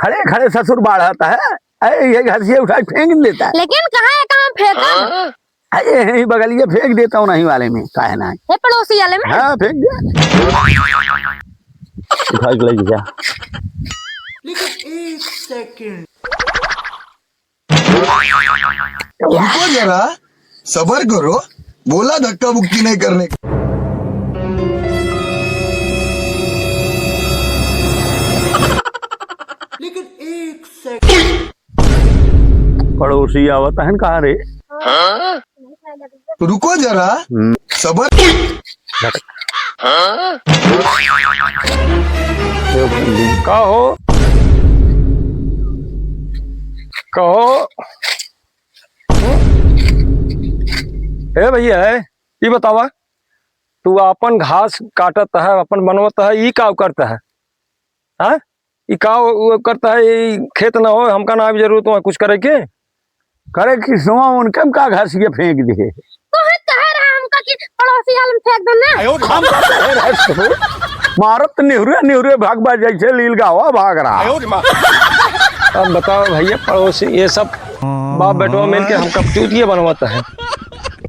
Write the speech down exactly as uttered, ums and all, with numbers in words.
खड़े खड़े ससुर बाढ़त है। अरे, ये घसिया उठा के फेंक देता है। लेकिन कहाँ है, कहाँ फेंकब? अरे, यहीं बगलिए फेंक देता हूँ, नहीं वाले में, काहे ना? हे पड़ोसी वाले में? हाँ, फेंक दे। उठा के ले जा। लेकिन एक सेकंड। रुको जरा, सबर करो, बोला धक्का मुक्की नहीं करने का। लेकिन एक सेकंड। पड़ोसी आवत हन कहाँ रे? रुको जरा, हम्म। सबर। का हो? कहो। ए भैया, है, ई बतावा, तू आपन घास काटत है, आपन बनवत है, ई का करत है? हाँ? ई का वो, वो करत है, ई खेत ना हो, हमका ना अभी जरूरत हो कुछ करे के? करे कि सुआ उनके में का घास के फेंक दे? तू ही कहे रहा हमका कि पड़ोसी वाले में फेंक देना। हम का कहे रहे तू? मारत निहुरे निहुरे भागबा जैसे लील गावा भाग रहा। अब बताओ भैया, पड़ोसी ये सब बाप बेटवा मिल के हमका चूतिया बनवाता है।